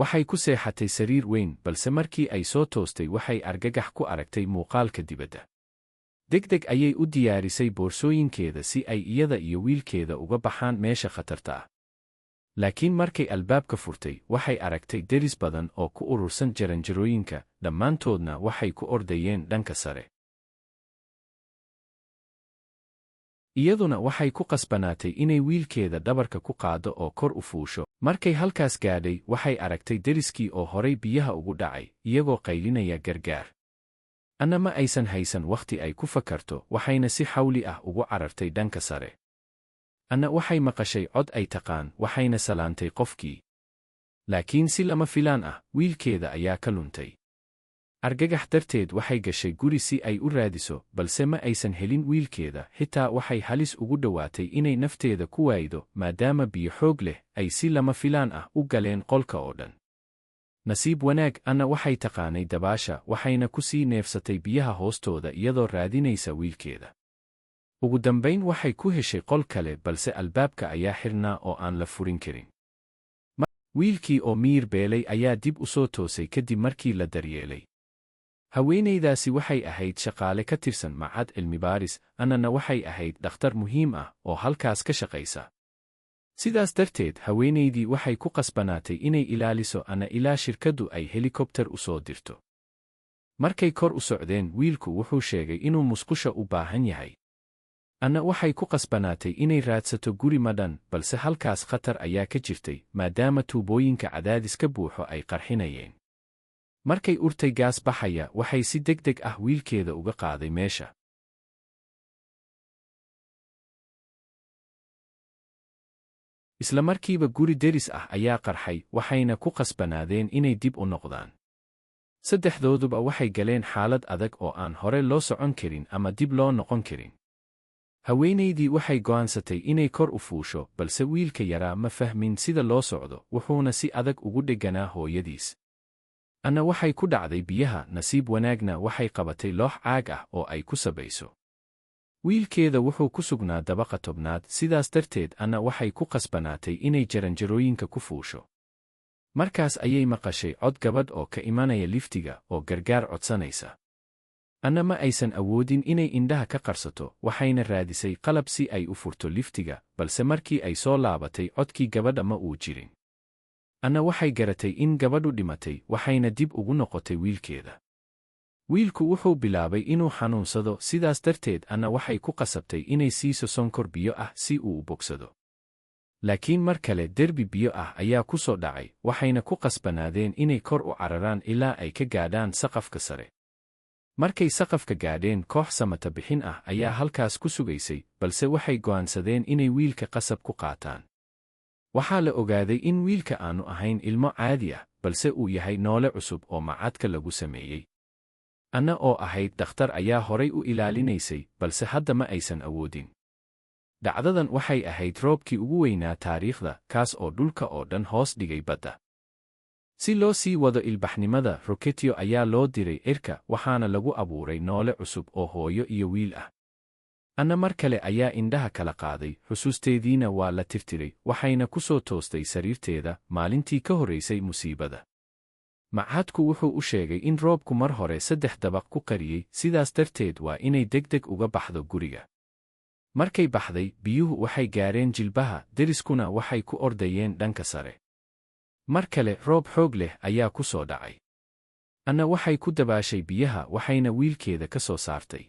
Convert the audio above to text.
Waxay ku seexatay sariir weyn, balse markii ay soo toostay waxay argagax ku aragtay muuqaalka dibadda. Degdeg ayay u diyaarisay boorsooyinkeeda si ay iyada iyo wiilkeeda uga baxaan meesha khatarta ah. Laakiin markay albaabka furtay, waxay aragtay deris badan oo ku urursan jaranjarooyinka, dhammaantoodna waxay ku ordayeen dhanka sare. Iyaduna waxay ku qasbanaatay inay wiilkeeda dhabarka ku qaado oo kor u fuusho. Markay halkaas gaadhay, waxay aragtay deriskii oo horay biyaha ugu dhacay, iyagoo qaylinaya gargaar. Anna ma aysan haysan wakhti ay ku fakarto, waxayna si xawli ah ugu carartay dhanka sare. Anna waxay maqashay cod ay taqaan, waxayna salaantay qofkii. Laakiin si lama filaan ah, wiilkeeda ayaa ka luntay. Argagax darteed waxay gashay guri si ay u raadiso, balse ma aysan helin wiilkeeda, xitaa waxay halis ugu dhowaatay inay nafteeda ku waaydo maadaama biyo xoog leh ay si lama filaan ah u galeen qolka oo dhan. Nasiib wanaag, Anna waxay taqaanay dabaasha, waxayna ku sii neefsatay biyaha hoostooda iyadoo raadinaysa wiilkeeda. Ugu dambayn waxay ku heshay qol kale, balse albaabka ayaa xirnaa oo aan la furin karin. Wiilkii oo miyir beelay ayaa dib u soo toosay kadib markii la daryeelay. Haweenaydaasi waxay ahayd shaqaale ka tirsan machad cilmi-baaris, Annana waxay ahayd dhakhtar muhiim ah oo halkaas ka shaqaysa. Sidaas darteed, haweenaydii waxay ku qasbanaatay inay ilaaliso Anna ilaa shirkaddu ay helikobter u soo dirto. Markay kor u socdeen, wiilku wuxuu sheegay inuu musqusha u baahan yahay. Anna waxay ku qasbanaatay inay raadsato guri madhan, balse halkaas khatar ayaa ka jirtay, maadaama tuubooyinka cadaadis ka buuxo ay qarxinayeen. Markay urtay gaas baxaya, waxay si degdeg ah wiilkeeda uga qaaday meesha. Isla markiiba guri deris ah ayaa qarxay, waxayna ku qasbanaadeen inay dib u noqdaan. Saddexdooduba waxay galeen xaalad adag oo aan hore loo socon karin ama dib loo noqon karin. Haweenaydii waxay go'aansatay inay kor u fuusho, balse wiilka yaraa ma fahmin sida loo socdo, wuxuuna si adag ugu dhegganaa hooyadiis. Anna waxay ku dhacday biyaha, nasiib wanaagna waxay qabatay loox caag ah oo ay ku sabayso. Wiilkeeda wuxuu ku sugnaa dabaqa 10aad, sidaas darteed Anna waxay ku qasbanaatay inay jaranjarooyinka ku fuusho. Markaas ayay maqashay cod gabadh oo ka imanaya liftiga oo gargaar codsanaysa. Anna ma aysan awoodin inay indhaha ka qarsato, waxayna raadisay qalab si ay u furto liftiga, balse markii ay soo laabatay codkii gabadha ma uu jirin. Anna waxay garatay in gabadhu dhimatay, waxayna dib ugu noqotay wiilkeeda. Wiilku wuxuu bilaabay inuu xanuunsado, sidaas darteed Anna waxay ku qasabtay inay siiso sonkor biyo ah si uu u bogsado. Laakiin mar kale derbi biyo ah ayaa ku soo dhacay, waxayna ku qasbanaadeen inay kor u cararaan ilaa ay ka gaadhaan saqafka sare. Markay saqafka gaadheen, koox samata bixin ah ayaa halkaas ku sugaysay, balse waxay go'aansadeen inay wiilka qasab ku qaataan. Waxaa la ogaaday in wiilka aanu ahayn ilmo caadi ah, balse uu yahay noole cusub oo macadka lagu sameeyey. Anna oo ahayd dhakhtar ayaa horay u ilaalinaysay, balse hadda ma aysan awoodin. Dhacdadan waxay ahayd roobkii ugu weynaa taariikhda, kaas oo dhulka oo dhan hoos dhigay badda. Si loo sii wado ilbaxnimada, roketyo ayaa loo diray cirka, waxaana lagu abuuray noole cusub oo hooyo iyo wiil ah. Anna mar kale ayaa indhaha kala qaaday, xusuusteediina waa la tirtiray, waxayna ku soo toostay sariirteeda maalintii ka horraysay musiibada. Machadku wuxuu u sheegay in roobku mar hore 3 dabaq ku qariyey, sidaas darteed waa inay degdeg uga baxdo guriga. Markay baxday, biyuhu waxay gaareen jilbaha, deriskuna waxay ku ordayeen dhanka sare. Mar kale roob xoog leh ayaa ku soo dhacay. Anna waxay ku dabaashay biyaha, waxayna wiilkeeda ka soo saartay.